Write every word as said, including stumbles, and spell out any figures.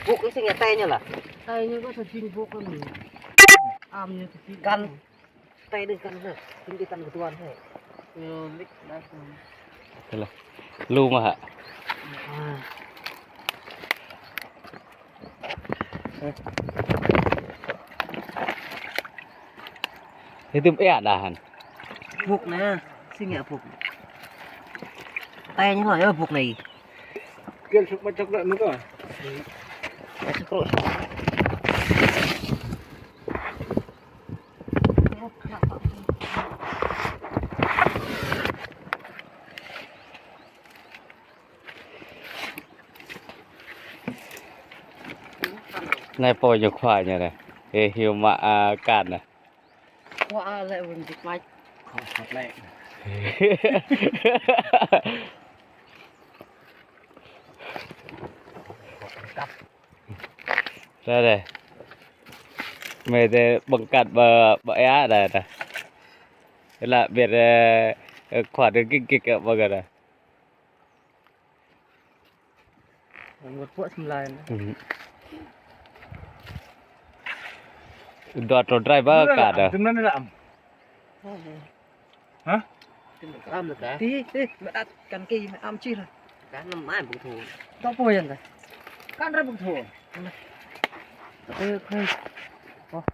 Buk ih sing ya tê ñu lah. Tê ñu có thể jing buk kan. Am ñu thì kan. Tê đừng kan lah. Jing đi kan ketuan he. Lu mah hă. Hitam êa đa hăn. Buk nă, sing ya buk. Tê ñu lah ya buk nă. Kiên suk macak dah nă. Macak ruk. Nai pô ñu khua ñu nai. Ê, hiu mă, a, kan nai. Khua lĕ wun jik mach. Khua lĕ. Ra đây. Mày đây bằng cắt bà, bà é đây nè. Là biết, ờ, ờ, khóa được cái, cái, cái, bà cái này. Ngot puă sum lai. Dua trâu driver cả đó. Tưng năn lah. Hă? Tưng am lah ka. Ti, ti, mă đăt kăn ki mă am čih lah. Ka năm mai bung thu. Tao pô yang ka. Kan ra bung thu. Tao pô yang ka.